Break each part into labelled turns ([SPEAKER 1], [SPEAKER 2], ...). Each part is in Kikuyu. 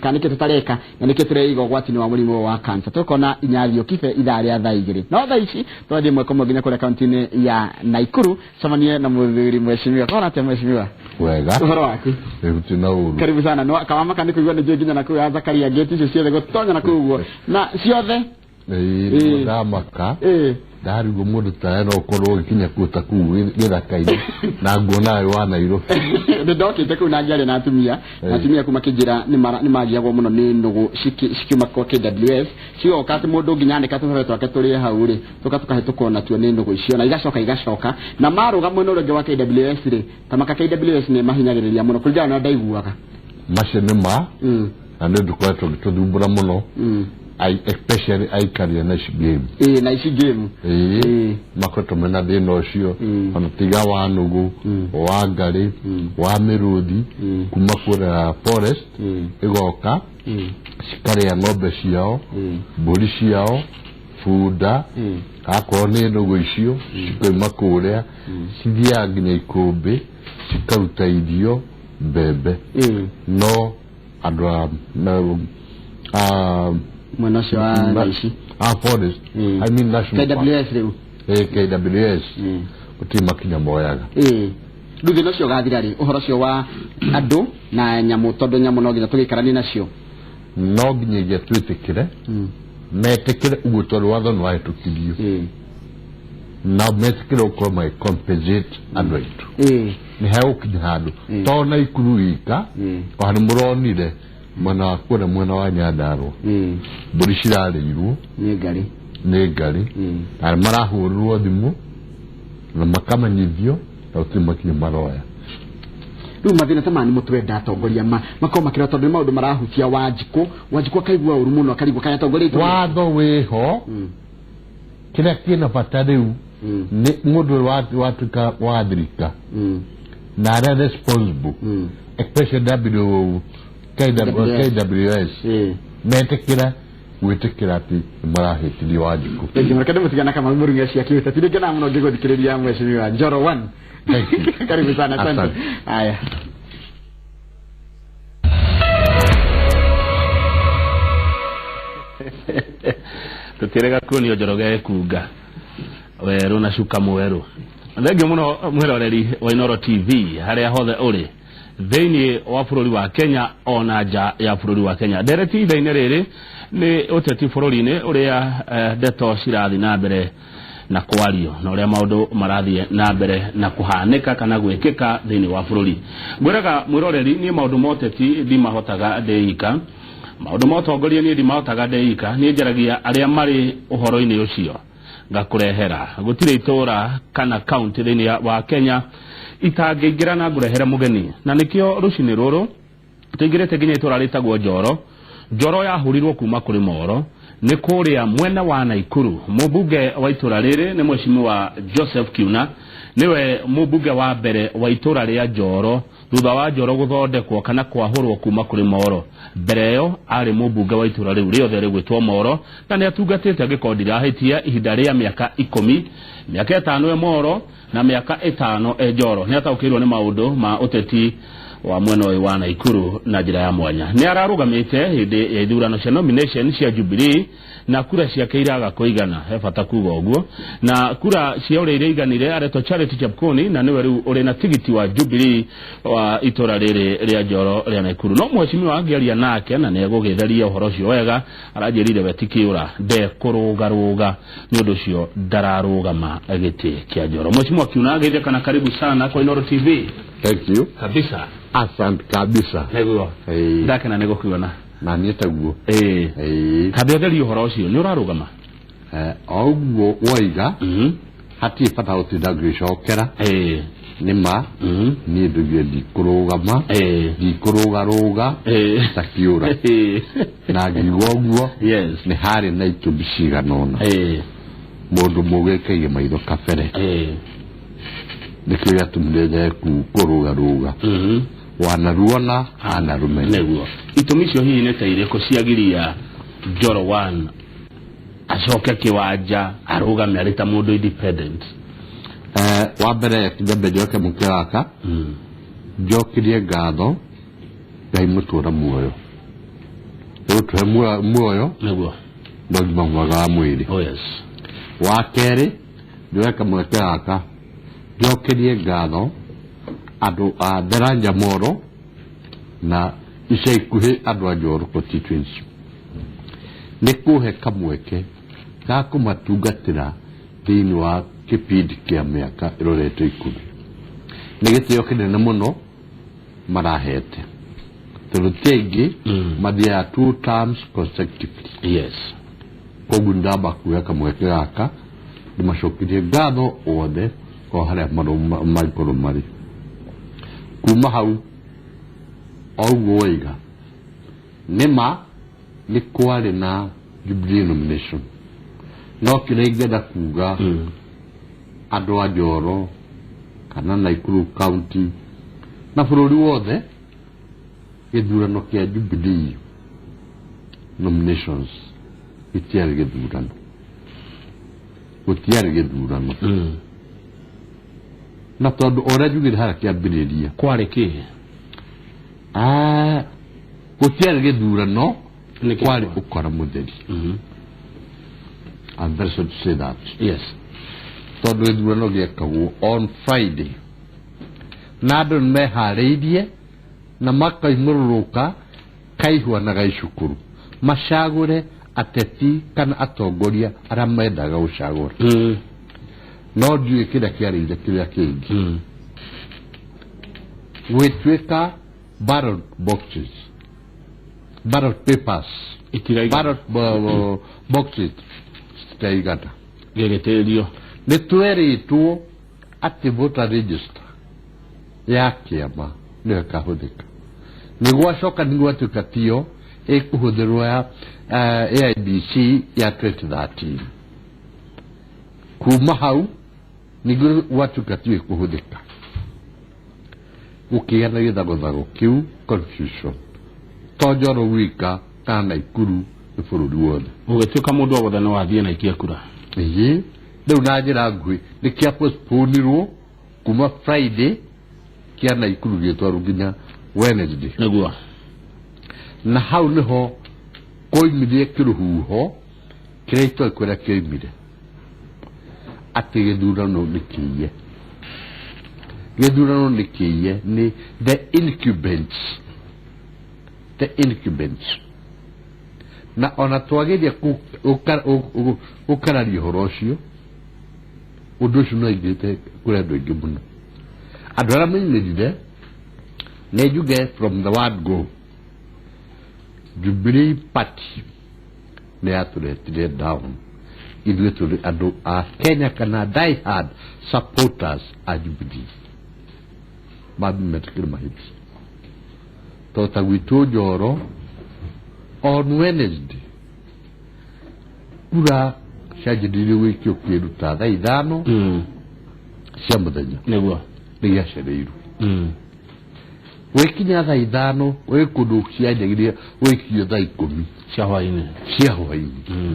[SPEAKER 1] Kana nĩkĩ tũtareka na nĩkĩ tũreiga ũgwati-inĩ wa mũrimũ ũyũ wa cancer? Tũkona inyathio kibe ithaa rĩa thaa 2. No thaa ici twathiĩ ĩmwe kwa ĩmwe nginya kũrĩa kaunti-inĩ ya Naikuru, cemanie na mũthuri mheshimiwa. Kona atĩa mheshimiwa?
[SPEAKER 2] Wega.
[SPEAKER 1] Ũhoro waku?
[SPEAKER 2] Gũtirĩ na ũru.
[SPEAKER 1] Karibu sana. No kawamaka nĩ kũigua nĩ njũĩ nginya na kũu ya Zakaria ngĩti icio ciothe gũtonya na kũu ũguo na ciothe.
[SPEAKER 2] Ĩĩ, nĩguo ndamaka. Ndarigwo mũndũ tawe no ũkorwo ũgĩkinya kuo ta kũu gĩthaka-inĩ na nguona wĩ wa Nairobi.
[SPEAKER 1] Nĩ ndokĩte kũu na ngĩaria na atumia na atumia kuu makĩnjĩra nĩ magiagwo mũno nĩ nũgũ cikiuma kwa KWS, cigoka atĩ mũndũ nginya anĩka tũbebe twake tũrĩe hau rĩ, tũka tũkahĩtũkwo natuo nĩ nũgũ icio na igacoka igacoka na marũga mwena ũrĩa ũngĩ wa KWS rĩ, ta maka KWS nĩ mahinyagĩrĩria mũno kũringana na ũrĩa ndaiguaga.
[SPEAKER 2] Macio nĩ ma na nĩ ũndũ ũkoretwo ũgĩtũthumbũra mũno, especially aikari a Naish Game.
[SPEAKER 1] Ĩĩ, na ici game.
[SPEAKER 2] Ĩĩ, makoretwo mena thĩna ũcio, ona tiga wa nũgũ, wa ngarĩ, wa mĩrũthi kuma kũrĩa forest ĩgoka cikarĩa ng'ombe ciao, mbũri ciao, bunda, akorwo nĩ nũgũ icio cikoima kũrĩa cithiaga nginya ikũmbĩ cikaruta irio, mbembe. No andũ a a
[SPEAKER 1] mwena ũcio wa Naishi
[SPEAKER 2] a forest, I mean national park.
[SPEAKER 1] KWS rĩu.
[SPEAKER 2] KWS gũtirĩ makinya moyaga.
[SPEAKER 1] Rĩu thĩna ũcio ũgathira rĩ, ũhoro ũcio wa andũ na nyamũ, tondũ nyamũ no nginya tũgĩikaranie nacio?
[SPEAKER 2] No nginyagia twĩtĩkĩre, metĩkĩre ũguo, tondũ watho nĩ wahĩtũkirio na metĩkĩre gũkorwo magĩ compensate andũ aitũ. Nĩ hegũkinya handũ to Naikuru wika, ona nĩ mũronire mwena wa kũrĩa mwena wa Nyandarua mbũri cirarĩirwo
[SPEAKER 1] nĩ ngarĩ.
[SPEAKER 2] Nĩ ngarĩ, na marahũrĩrwo thimũ na makamenyithio na gũtirĩ makinya maroya.
[SPEAKER 1] Rĩu mathĩna ta maya nĩmo twenda atongoria makorwo makĩrora, tondũ nĩ maũndũ marahutia Wanjikũ. Wanjikũ akaigua ũru mũno, akarigwo kana atongoria aitũ
[SPEAKER 2] Watho wĩho. Kĩrĩa kĩna bata rĩu nĩ mũndũ ũyũ watuĩka wathirika na arĩa responsible, especially W KW, KWS, metĩkĩra gwĩtĩkĩra atĩ nĩ marahĩtirie Wanjikũ.
[SPEAKER 1] Thank you. Reke ndĩmũtigana kama mũrung'e cia kĩũteti. Nĩ ngenaga mũno ngĩgũthikĩrĩria, mheshimiwa Njoro One.
[SPEAKER 2] Thank you.
[SPEAKER 1] Karibu sana, asante.
[SPEAKER 2] Asante.
[SPEAKER 1] Haya.
[SPEAKER 3] Tũtirega kuonio Njoroge ekunga werũ na cuka mwerũ. Thengiũ mũno mwĩroreri wa Inooro TV harĩa hothe ũrĩ thĩinĩ wa bũrũri wa Kenya ona nja ya bũrũri wa Kenya. Ndereti ithaa-inĩ rĩrĩ nĩ ũteti bũrũri-inĩ ũrĩa ndeto cirathiĩ na mbere na kwario na ũrĩa maũndũ marathiĩ na mbere na kũhanĩka kana gwĩkĩka thĩinĩ wa bũrũri. Ngwĩraga mwĩroreri, niĩ maũndũ ma ũteti ndimahotaga ndĩika, maũndũ ma ũtongoria niĩ ndimahotaga ndĩika, niĩ njaragia arĩa marĩ ũhoro-inĩ ũcio ngakũrehera. Gũtirĩ itũũra kana kaunti thĩinĩ wa Kenya itangĩingĩra na ngũrehere mũgeni, na nĩkĩo rũcinĩ rũrũ tũingĩrĩte nginya itũũra rĩtagwo Njoro. Njoro yahũrirwo kuma kũrĩ Moro, nĩ kũrĩa mwena wa Naikuru. Mũmbunge wa itũũra rĩrĩ nĩ Mheshimiwa Joseph Kiuna, nĩwe mũmbunge wa mbere wa itũũra rĩa Njoro thutha wa Njoro gũthondekwo kana kwahũrwo kuma kũrĩ Moro. Mbere ĩyo arĩ mũmbunge wa itũũra rĩu rĩothe rĩgwĩtwo Moro, na nĩ atungatĩte, angĩkorwo ndirahĩtia, ihinda rĩa mĩaka 10, mĩaka 5 e Moro na mĩaka 5 e Njoro. Nĩ ataũkĩirwo nĩ maũndũ ma ũteti wa mwena ũyũ wa Naikuru na njĩra ya mwanya. Nĩ ararũgamĩte hĩndĩ ya ithurano cia nomination cia Jubilee na kura ciake iraga kũigana, he bata kuga ũguo, na kura cia ũrĩa iraiganire aretwo Charity Chepkoni, na nĩwe rĩu ũrĩ na tigiti wa Jubilee wa itũra rĩrĩ rĩa Njoro rĩa Naikuru. No mheshimiwa angĩaria nake na nĩ egũgĩtheria ũhoro ũcio wega, aranjĩrire we ti kĩũra, ndekũrũgarũga, nĩ ũndũ ũcio ndararũgama gĩtĩ kĩa Njoro. Mheshimiwa Kiuna, geithĩka na karibu sana kwa Inooro TV.
[SPEAKER 2] Thank you.
[SPEAKER 3] Kabisa.
[SPEAKER 2] Asante kabisa.
[SPEAKER 3] Nĩguo. Ndakena nĩ gũkuona.
[SPEAKER 2] Na niĩ taguo.
[SPEAKER 3] Kambe ũtherie ũhoro ũcio, nĩ ũrarũgama?
[SPEAKER 2] O ũguo woiga, hatirĩ bata gũtinda ngĩcokera. Nĩ ma niĩ ndoigire ndikũrũgama, ndikũrũgarũga ta kĩũra, na ngiuga ũguo nĩ harĩ na itũmi cigana ũna. Mũndũ mũgĩ kaige maitho kabere, nĩkĩo gĩatũmire njage kũrũgarũga, wanaruona anarũmena.
[SPEAKER 3] Nĩguo. Itũmi icio hihi nĩ ta irĩkũ ciagiria Njoro One acoke kĩwanja arũgame arĩ ta mũndũ independent?
[SPEAKER 2] Wa mbere nyambe njoke mũkĩraka njokerie ngatho Ngai mũtũra muoyo. Nĩ gũtũhe muoyo
[SPEAKER 3] Nĩguo.
[SPEAKER 2] na ũgima mwega wa mwĩrĩ.
[SPEAKER 3] Oh yes.
[SPEAKER 2] Wa kerĩ, njoe kamweke gaka njokerie ngatho andũ a Theranja Moro na ica ikuhĩ andũ a Njoro constituency nĩ kũhe kamweke ga kũmatungatĩra thĩinĩ wa kĩbindi kĩa mĩaka ĩrorete 10. Nĩ gĩtĩo kĩnene mũno marahete tondũ ti aingĩ mathiaga two terms consecutively. Koguo ndamba kuoya kamweke gaka ndĩmacokerie ngatho othe o harĩa mangĩkorwo marĩ. Kuma hau, o ũguo waiga, nĩma nĩ kwarĩ na Jubilee nomination, no kĩrĩa ingĩenda kuga, andũ a Njoro kana Nakuru County na bũrũri wothe, gĩthurano kĩa Jubilee nominations gĩtiarĩ gĩthurano, gũtiarĩ gĩthurano. Na tondũ ũrĩa njugire harĩa kĩambĩrĩria,
[SPEAKER 3] Kwarĩ kĩ?
[SPEAKER 2] Ah, gũtiarĩ gĩthurano.
[SPEAKER 3] Nĩkĩ?
[SPEAKER 2] Kwarĩ ũkora mũtheri. I'm very sorry to say that. Tondũ gĩthurano gĩekagwo on Friday na andũ nĩ meharĩirie na makaimũrũrũka kaihua na gaicukuru macagũre ateti kana atongoria arĩa mendaga gũcagũra. No ndiũĩ kĩrĩa kĩarĩire kĩrĩa kĩngĩ. Gwĩtuĩka ballot boxes, ballot papers,
[SPEAKER 3] Itiraigana.
[SPEAKER 2] Ballot boxes citiraigana.
[SPEAKER 3] Gĩgĩtĩrio.
[SPEAKER 2] Nĩ twerĩtwo atĩ voter register ya kĩama nĩyo ĩkahũthĩka. Nĩ gwacoka nĩ gwatuĩka tiyo ĩkũhũthĩrwo, ya IEBC ya 2013. Kuma hau ningĩ gwatuĩka tiyo ĩkũhũthĩka, gũkĩgĩa na gĩthagothago kĩu, confusion, to Njoro gwika kana Naikuru, nĩ bũrũri wothe.
[SPEAKER 3] Gũgĩtuĩka mũndũ o wothe no athiĩ na aikie kura.
[SPEAKER 2] Ĩĩ, rĩu na njĩra nguhĩ nĩ kĩa postponirwo kuma Friday kĩa Naikuru gĩtwarwo nginya Wednesday. Na hau nĩho koimire kĩrũhuho kĩrĩa itoĩ kũrĩa kĩoimire atĩ gĩthurano nĩ kĩiye, gĩthurano nĩ kĩiye nĩ the incumbents, the incumbents. Na ona twageria gũkararia ũhoro ũcio, ũndũ ũcio no aingĩrĩte kũrĩ andũ aingĩ mũno, andũ arĩa maimĩrire. Nĩ njuge from the word go, Jubilee Party nĩ yatũretire down ithuĩ tũrĩ andũ a Kenya kana die hard supporters a Jubilee. Mambi metĩkĩre mahĩtia to ta gwitũ Njoro, on Wednesday kura cianjĩrĩirie gũikio kĩndũ ta thaa 5 cia mũthenya. Nĩ gĩacereirwo. Gwĩkinya thaa 5 gwĩ kũndũ cianjagĩrĩria gũikio thaa 10
[SPEAKER 3] cia hwainĩ.
[SPEAKER 2] Cia hwainĩ.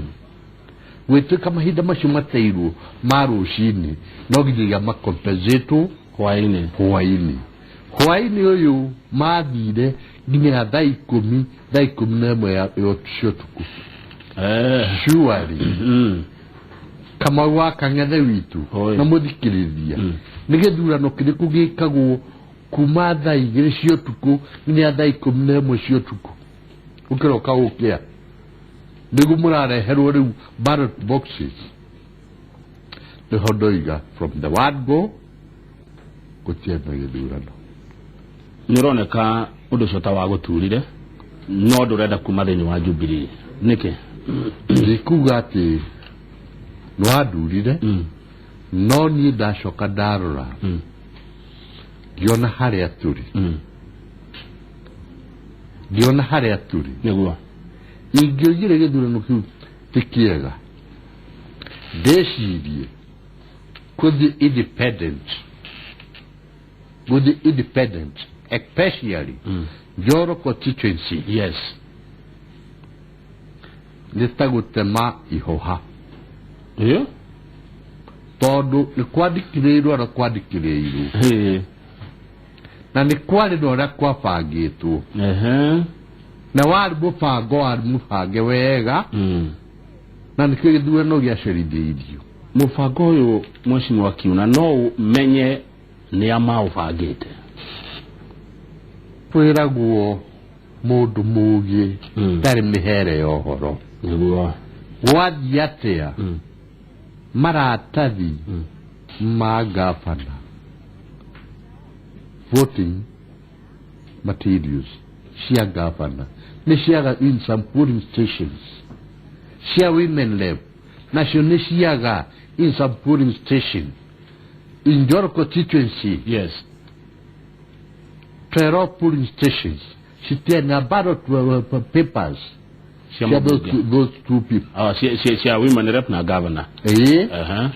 [SPEAKER 2] Gwĩtuĩka mahinda macio mateirwo ma rũcinĩ no nginyagia makompensetwo
[SPEAKER 3] hwainĩ.
[SPEAKER 2] Hwainĩ, hwainĩ ũyũ mathire nginya thaa 10, thaa 11 ya cia ũtukũ. Surely, Kamau wa Kang'ethe witũ
[SPEAKER 3] Oi.
[SPEAKER 2] na mũthikĩrĩria, nĩ gĩthurano kĩrĩkũ gĩkagwo kuma thaa 2 cia ũtukũ nginya thaa 11 cia ũtukũ ũkĩroka gũkĩa nĩguo mũrareherwo rĩu ballot boxes? Nĩho ndoiga from the word go gũtiarĩ na gĩthurano.
[SPEAKER 3] Nĩ ũroneka ũndũ ũcio ta wagũturire, no ndũrenda kuma thĩinĩ wa Jubilee nĩkĩ?
[SPEAKER 2] Ndikuga atĩ nĩwandurire, no niĩ ndacoka ndarora ngĩona harĩa tũrĩ, ngĩona harĩa tũrĩ. Ingĩoigire gĩthurano kĩu ti kĩega, ndĩcirie gũthiĩ independent, gũthiĩ independent, especially Njoro constituency, nĩ ta gũtema ihũha.
[SPEAKER 3] Ĩyo.
[SPEAKER 2] Tondũ nĩ kwandĩkĩrĩirwo na kwandĩkĩrĩirwo na nĩ kwarĩ na ũrĩa kwabangĩtwo. Na warĩ mũbango, warĩ mũbange wega, na nĩkĩo gĩthurano gĩacerithĩirio.
[SPEAKER 3] Mũbango ũyũ, Mheshimiwa Kiuna, no ũmenye nĩ a maũbangĩte?
[SPEAKER 2] Kwĩragwo mũndũ mũgĩ ndarĩ mĩhere ya ũhoro.
[SPEAKER 3] Nĩguo.
[SPEAKER 2] Gwathiĩ atĩa, maratathi ma gavana, voting materials cia gavana nĩ ciaga in some polling stations, cia women rep nacio nĩ ciaga in some polling station in Njoro constituency. 12 polling stations citiarĩ na ballot papers
[SPEAKER 3] cia
[SPEAKER 2] cia those
[SPEAKER 3] mũmbunge.
[SPEAKER 2] Those two people.
[SPEAKER 3] Ah, cia women rep na governor.
[SPEAKER 2] Ĩĩ.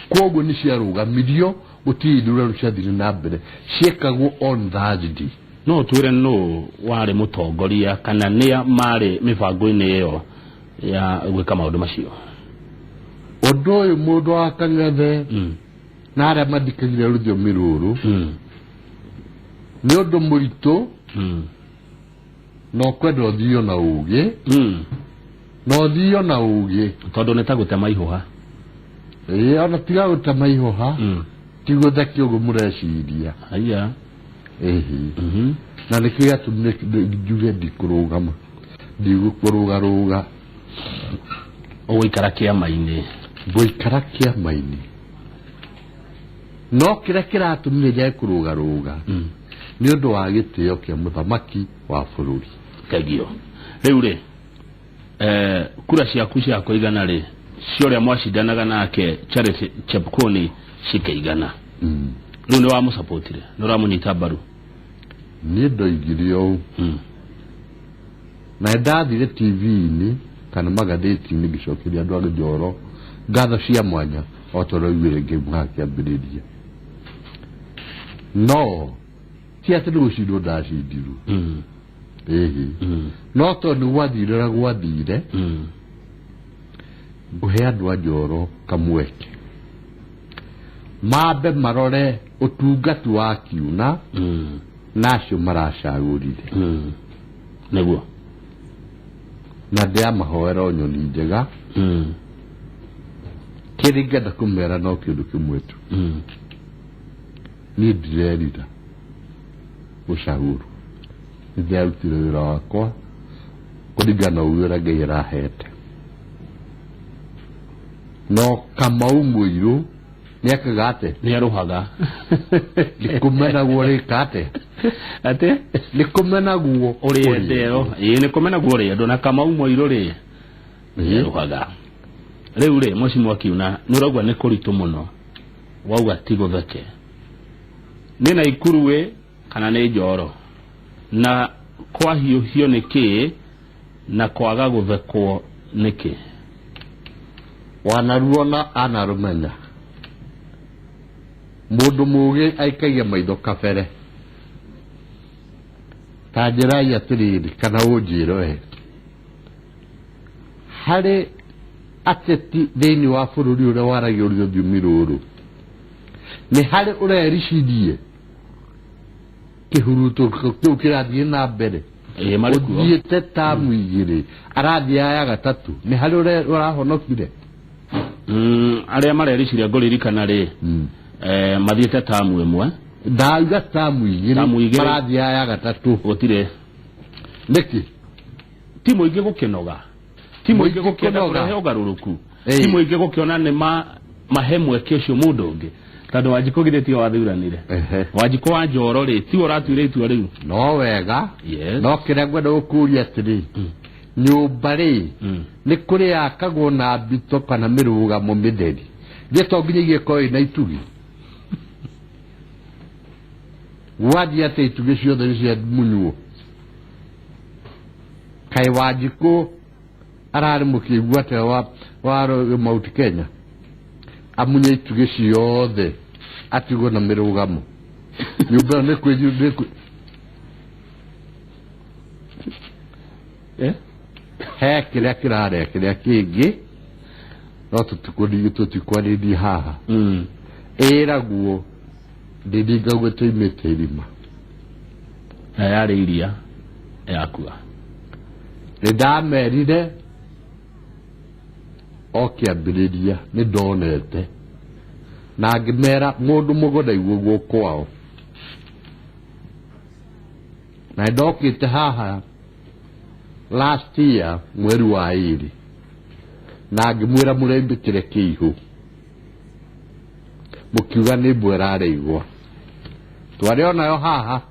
[SPEAKER 2] Koguo nĩ ciarũgamirio, gũtirĩ ithurano ciathire na mbere, ciekagwo on Thursday.
[SPEAKER 3] No twĩre nũ warĩ mũtongoria kana nĩa marĩ mĩbango-inĩ ĩyo ya gwĩka maũndũ macio?
[SPEAKER 2] Ũndũ ũyũ, mũndũ wa Kang'ethe na arĩa mathikagire rũthiomi rũrũ, nĩ ũndũ mũritũ na ũkwenda ũthio na ũgĩ na ũthio na ũgĩ.
[SPEAKER 3] Tondũ nĩ ta gũtema ihũha.
[SPEAKER 2] Ĩĩ, ona tiga gũtema ihũha, ti gũthekio ũguo mũreciria.
[SPEAKER 3] Aya.
[SPEAKER 2] Ĩhĩ. Na nĩkĩo gĩatũmire njuge ndikũrũgama, ndigũkũrũgarũga.
[SPEAKER 3] Ũgũikara kĩama-inĩ.
[SPEAKER 2] Ngũikara kĩama-inĩ, no kĩrĩa kĩratũmire njage kũrũgarũga nĩ ũndũ wa gĩtĩo kĩa mũthamaki wa bũrũri.
[SPEAKER 3] Tengio. Rĩu rĩ, kura ciaku cia kũigana rĩ, cia ũrĩa mwacindanaga nake Charity Chepkoni cikaigana? Rĩu nĩ wamũsapotire, nĩ ũramũnyita mbaru?
[SPEAKER 2] Niĩ ndoigire ũũ, na nĩ ndathire TV-inĩ kana magathĩti-inĩ ngĩcokeria andũ a Njoro ngatho cia mwanya o ta ũrĩa oigire ngĩmuha kĩambĩrĩria, no ti atĩ nĩ gũcindwo ndacindirwo. Ĩhĩ. No tondũ nĩ gwathire ũrĩa gwathire, ngũhe andũ a Njoro kamweke mambe marore ũtungati wa Kiuna na acio maracagũrire.
[SPEAKER 3] Nĩguo.
[SPEAKER 2] Na ndĩramahoera o nyoni njega. Kĩrĩa ingĩenda kũmera no kĩndũ kĩmwe tu. Niĩ ndirerira gũcagũrwo, nĩ ndĩrarutire wĩra wakwa kũringana na ũgĩ ũrĩa Ngai arahete, no Kamau mũirũ nĩ akaga atĩ
[SPEAKER 3] Nĩ arũhaga.
[SPEAKER 2] Nĩ kũmenagwo rĩka atĩ
[SPEAKER 3] Atĩ
[SPEAKER 2] nĩ kũmenagwo.
[SPEAKER 3] Ũrĩendeo, ĩĩ, nĩ kũmenagwo ũrĩendwo, na Kamau mũirũ rĩ, nĩ arũhaga. Rĩu rĩ, Mheshimiwa Kiuna, nĩ ũrauga nĩ kũritũ mũno, wauga ti gũtheke, nĩ Naikuru ĩ kana nĩ Njoro, na kwahiũhio nĩ kĩĩ na kwaga gũthekwo nĩkĩ?
[SPEAKER 2] Wanaruona anarũmenya, mũndũ mũgĩ aikagia maitho kabere. Ta njĩrai atĩrĩrĩ, kana ũnjĩre we, harĩ ateti thĩinĩ wa bũrũri ũrĩa waragia rũthiomi rũrũ, nĩ harĩ ũrericirie kĩhuruto kĩu kĩrathiĩ na mbere?
[SPEAKER 3] Ĩĩ, marĩ kuo.
[SPEAKER 2] Ũthiĩte tamu 2, arathiĩ ya gatatũ, nĩ harĩ ũrahonokire?
[SPEAKER 3] Arĩa marericiria ngũririkana rĩ, mathiĩte tamu 1.
[SPEAKER 2] Ndauga tamu 2.
[SPEAKER 3] Tamu 2.
[SPEAKER 2] Marathiĩ ya gatatũ.
[SPEAKER 3] Gũtirĩ.
[SPEAKER 2] Nĩkĩ?
[SPEAKER 3] Ti mũingĩ gũkĩnoga, ti mũingĩ
[SPEAKER 2] Mũingĩ
[SPEAKER 3] gũkĩenda
[SPEAKER 2] kũnoga.
[SPEAKER 3] kũrehe ũgarũrũku, ti mũingĩ gũkĩona nĩ ma mahe mweke ũcio mũndũ ũngĩ, tondũ Wanjikũ githĩ tiwe wathuranire? Wanjikũ wa Njoro rĩ, tiwe ũratuire itua rĩu?
[SPEAKER 2] No wega.
[SPEAKER 3] Yes.
[SPEAKER 2] No kĩrĩa ngwenda gũkũria atĩrĩ, nyũmba rĩ, nĩ kũrĩ yakagwo na mbito kana mĩrũgamo mĩtheri? Githĩ to nginya igĩkorwo ĩna itugi? Gwathiĩ atĩ itugĩ ciothe nĩ ciamunywo. Kaĩ Wanjikũ ararĩ mũkĩgu atĩa wa Mount Kenya amunye itugĩ ciothe atigwo na mĩrũgamo? Nyũmba ĩyo nĩ kwĩ
[SPEAKER 3] Eh?
[SPEAKER 2] He kĩrĩa kĩrarĩa kĩrĩa kĩngĩ, no tũtikwarĩria haha. Ĩragwo ndĩringagwo tũimĩte irima.
[SPEAKER 3] Na yarĩ iria yakua.
[SPEAKER 2] Nĩ ndamerire o kĩambĩrĩria nĩ ndonete na ngĩmera mũndũ mũgo ndaiguagwo kwao, na nĩ ndokĩte haha last year mweri wa 2 na ngĩmwĩra mũrembĩkĩre kĩihũ, mũkiuga nĩ mbwa ĩrareigwa. Twarĩ onayo haha,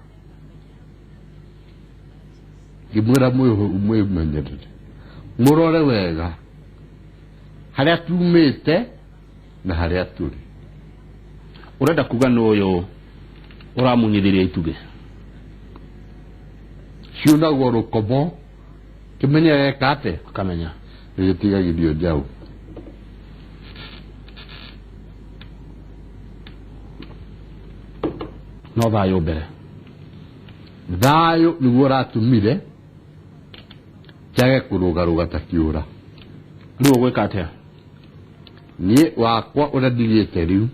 [SPEAKER 2] ngĩmwĩra mwĩmenyerere, mũrore wega harĩa tumĩte na harĩa tũrĩ.
[SPEAKER 3] Ũrenda kuga nũ ũyũ ũramunyithirie itugĩ?
[SPEAKER 2] Ciunagwo rũkomo kĩmenye eka atĩa,
[SPEAKER 3] akamenya
[SPEAKER 2] gĩtigagithio njaũ.
[SPEAKER 3] No thayũ mbere.
[SPEAKER 2] Thayũ nĩguo ũratumire njage kũrũgarũga ta kĩũra.
[SPEAKER 3] Rĩu ũgwĩka atĩa?
[SPEAKER 2] Niĩ wakwa ũrĩa ndigĩte rĩu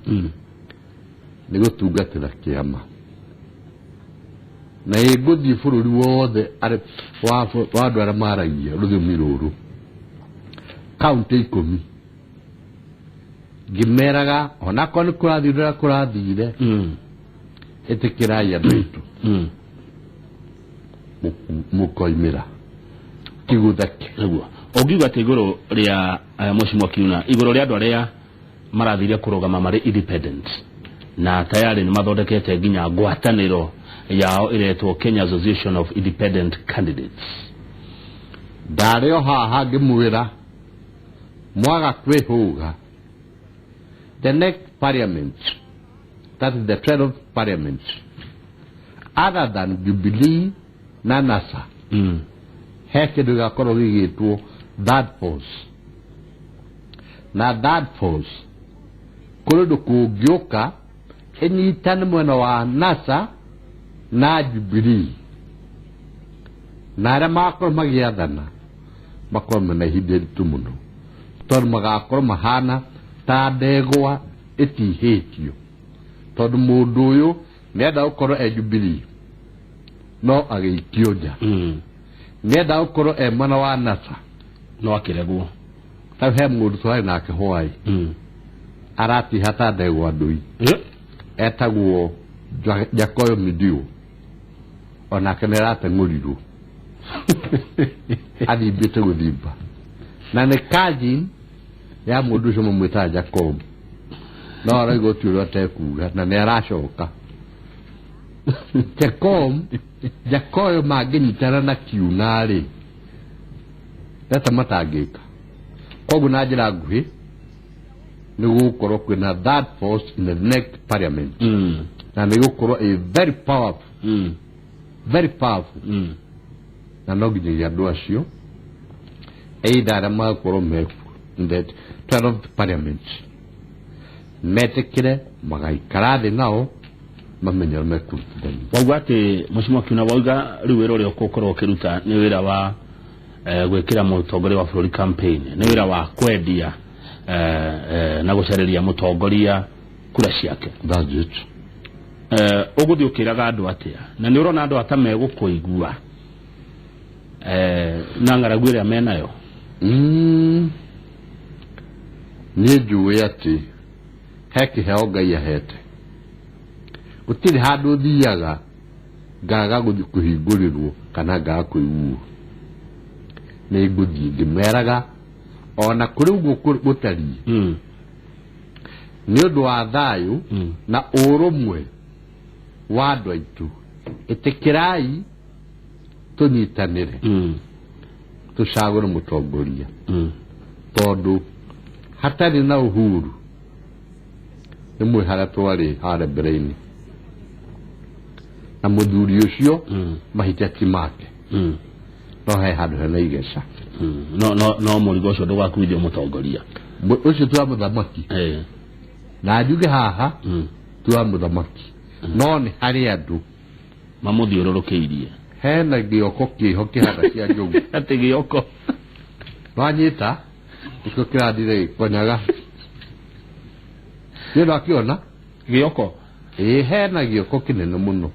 [SPEAKER 2] nĩ gũtungatĩra kĩama, na ĩ ngũthiĩ bũrũri wothe wa andũ arĩa maragia rũthiomi rũrũ, kaũntĩ 10, ngĩmeraga onakorwo nĩ kũrathiĩ ũrĩa kũrathire, ĩtĩkĩrai andũ aitũ, mũkoimĩra kĩgũthake.
[SPEAKER 3] Nĩguo ũngiuga atĩ igũrũ rĩa Mheshimiwa Kiuna, igũrũ rĩa andũ arĩa marathire kũrũgama marĩ independent na tayari nĩ mathondekete nginya ngwatanĩro yao ĩretwo Kenya Association of Independent Candidates,
[SPEAKER 2] ndarĩ o haha ngĩmwĩra mwaga kwĩhũga, the next parliament, that is the 12th parliament, other than Jubilee na NASA, he kĩndũ gĩgakorwo gĩgĩtwo third force. Na third force kũrĩ ũndũ kũngĩũka ĩnyitane mwena wa NASA na Jubilee, na arĩa magakorwo magĩathana makorwo mena ihinda iritũ mũno, tondũ magakorwo mahana ta ndegwa ĩtihĩtio, tondũ mũndũ ũyũ nĩenda gũkorwo e Jubilee no agĩikio nja, nĩenda gũkorwo e mwena wa NASA
[SPEAKER 3] no akĩregwo.
[SPEAKER 2] Hau he mũndũ twarĩ nake hwaĩ aratiha ta ndegwa ndũi, etagwo Jakoyo Midio, onake nĩ arateng'ũrirwo athimbĩte gũthimba, na nĩ cousin ya mũndũ ũcio mamwĩtaga Jacob, no arauga ũti ũrĩa atekuga na nĩ aracoka. Jacob Jakoyo mangĩnyitana na Kiuna rĩ, reta matangĩka. Koguo na njĩra nguhĩ nĩ gũgũkorwo kwĩna third force in the next parliament, na nĩ gũkorwo a very powerful, very powerful, na no nginyagia andũ acio either arĩa magakorwo mekuo in the 12th parliament metĩkĩre magaikara thĩ nao mamenye ũrĩa mekũrutithania.
[SPEAKER 3] Wauga atĩ Mheshimiwa Kiuna, wauga rĩu wĩra ũrĩa ũgũkorwo ũkĩruta nĩ wĩra wa gwĩkĩra mũtongoria wa bũrũri campaign, nĩ wĩra wa kwendia na gũcarĩria mũtongoria kura ciake.
[SPEAKER 2] That's it.
[SPEAKER 3] Ũgũthiĩ ũkĩraga andũ atĩa na nĩ ũrona andũ ata megũkũigua na ng'aragu ĩrĩa menayo?
[SPEAKER 2] Niĩ njũĩ atĩ he kĩheo Ngai ahete, gũtirĩ handũ thiaga ngaga gũthiĩ kũhingũrĩrwo kana ngaga kũiguo. Nĩ ngũthiĩ ngĩmeraga ona kũrĩ ũguo gũtariĩ, nĩ ũndũ wa thayũ na ũrũmwe wa andũ aitũ, ĩtĩkĩrai tũnyitanĩre, tũcagũre mũtongoria, tondũ hatarĩ na Uhuru nĩ mwĩ harĩa twarĩ harĩa mbere-inĩ na mũthuri ũcio, mahĩtia ti make, no he handũ hena igeca.
[SPEAKER 3] No mũrigo ũcio ndũgakuithio mũtongoria.
[SPEAKER 2] Ũcio ti wa mũthamaki, na njuge haha ti wa mũthamaki, no nĩ harĩ andũ
[SPEAKER 3] mamũthiũrũrũkĩirie.
[SPEAKER 2] Hena gĩoko kĩho kĩhana cia njogu.
[SPEAKER 3] Atĩ gĩoko?
[SPEAKER 2] Wanyita nĩkĩo kĩrathire gĩkonyaga nĩ ndakĩona.
[SPEAKER 3] Gĩoko?
[SPEAKER 2] Ĩĩ, hena gĩoko kĩnene mũno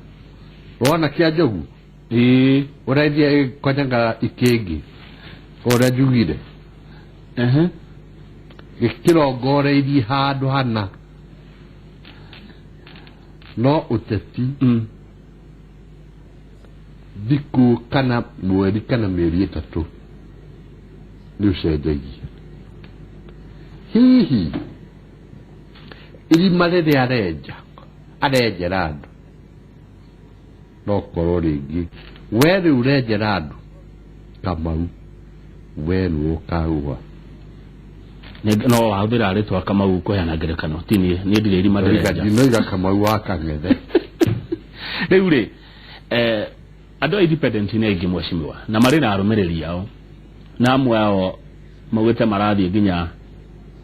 [SPEAKER 2] wona kĩa njogu,
[SPEAKER 3] Ĩĩ.
[SPEAKER 2] ũraithia ĩkonyaga ikĩngĩ. Ũrĩa njugire
[SPEAKER 3] Ehe.
[SPEAKER 2] Gĩkĩrongoreirie handũ hana no ũteti. Thikũ kana mweri kana mĩeri 3 nĩ ũcenjagia. Hihi irima rĩrĩa arenja arenjera andũ, no korwo rĩngĩ we rĩu ũrenjera andũ Kamau, we nĩwe ũkagũa.
[SPEAKER 3] No wahũthĩra rĩtwa Kamau kũheana ngerekano, ti niĩ, niĩ ndirĩ irima ndĩrenja.
[SPEAKER 2] Ndinoiga Kamau wa Kang'ethe.
[SPEAKER 3] Rĩu rĩ, andũ a independent nĩ aingĩ, mheshimiwa, na marĩ na arũmĩrĩri ao, na amwe ao maugĩte marathiĩ nginya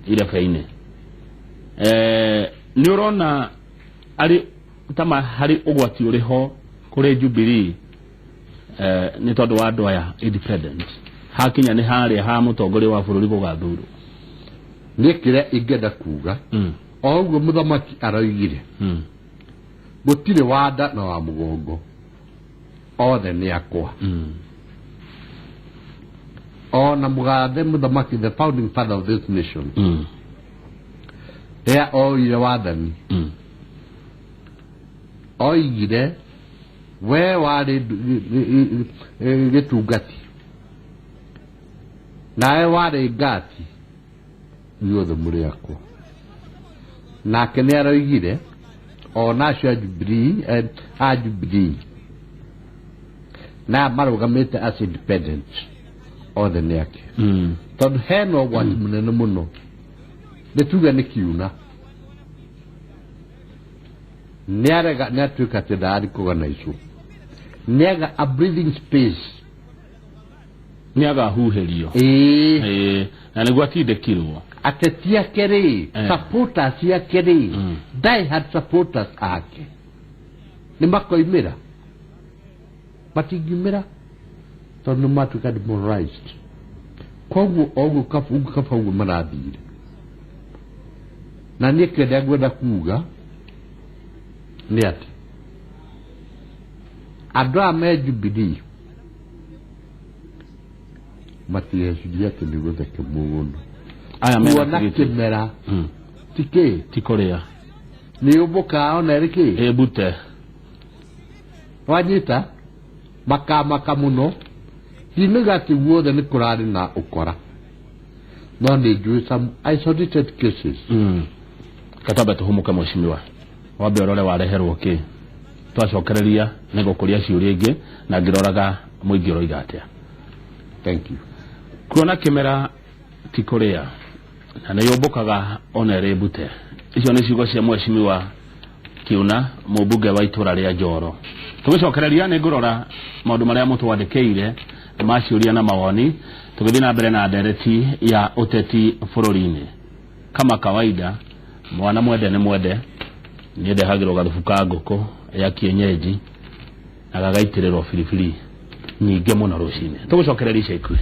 [SPEAKER 3] irebe-inĩ. Nĩ ũrona arĩ tama harĩ ũgwati ũrĩ ho kũrĩ Jubilee, nĩ tondũ wa andũ aya independent, hakinya nĩ harĩa ha mũtongoria wa bũrũri gũgathurwo?
[SPEAKER 2] Niĩ kĩrĩa ingĩenda kuga, o ũguo mũthamaki aroigire, gũtirĩ wa nda na wa mũgongo, othe nĩ akwa. Ona mũgathe mũthamaki, the founding father of this nation, rĩrĩa oire wathani, oigire we warĩ gĩtungati nawe warĩ ngati, inyuothe mũrĩ akwa. Nake nĩ aroigire ona acio a Jubilee, a Jubilee na marũgamĩte as independent, othe nĩ ake. Tondũ hena ũgwati mũnene mũno, nĩ tuge nĩ kiuna nĩ arega, nĩ atuĩka atĩ ndari kũganaicwo, nĩ aga a breathing space.
[SPEAKER 3] Nĩ agahuhĩrio.
[SPEAKER 2] Ĩĩ.
[SPEAKER 3] Ĩĩ, na nĩguo atindĩkirwo.
[SPEAKER 2] Ateti ake rĩ, supporters ake rĩ, die hard supporters ake nĩ makoimĩra? Matingiumĩra tondũ nĩ matuĩka demoralized. Koguo oguo kaba kaba ũguo marathire. Na niĩ kĩrĩa ngwenda kuga nĩ atĩ andũ aya me Jubilee matigecirie atĩ nĩ gũtheke mũno.
[SPEAKER 3] Aya mena
[SPEAKER 2] kuona
[SPEAKER 3] tigiti.
[SPEAKER 2] Kĩmera ti kĩ
[SPEAKER 3] ti kũrĩa.
[SPEAKER 2] Nĩ ũmbũkaga ona ĩrĩ kĩ.
[SPEAKER 3] Ĩmbute.
[SPEAKER 2] Wanyita makamaka mũno. Ndinauga atĩ guothe nĩ kũrarĩ na ũkora, no nĩ njũĩ some isolated cases.
[SPEAKER 3] Katambe tũhũmũke, mheshimiwa, wambe ũrore wareherwo kĩ. Twacokereria nĩ gũkũria ciũria ingĩ na ngĩroraga mũingĩ ũroiga atĩa.
[SPEAKER 2] Thank you.
[SPEAKER 3] Kuona kĩmera ti kũrĩa na nĩ yũmbũkaga ona ĩrĩ mbute. Icio nĩ ciugo cia mheshimiwa Kiuna, mũmbunge wa itũra rĩa Njoro. Tũgĩcokereria nĩ ngũrora maũndũ marĩa mũtwandĩkĩire ma ciũria na mawoni, tũgĩthiĩ na mbere na ndereti ya ũteti bũrũri-inĩ. Kama kawaida, mwana mwende nĩ mwende, niĩ ndehagĩrwo gathubu ka ngũkũ ya kienyeji na gagaitĩrĩrwo biribiri nyingĩ mũno rũcinĩ. Tũgũcokereria ica ikuhĩ.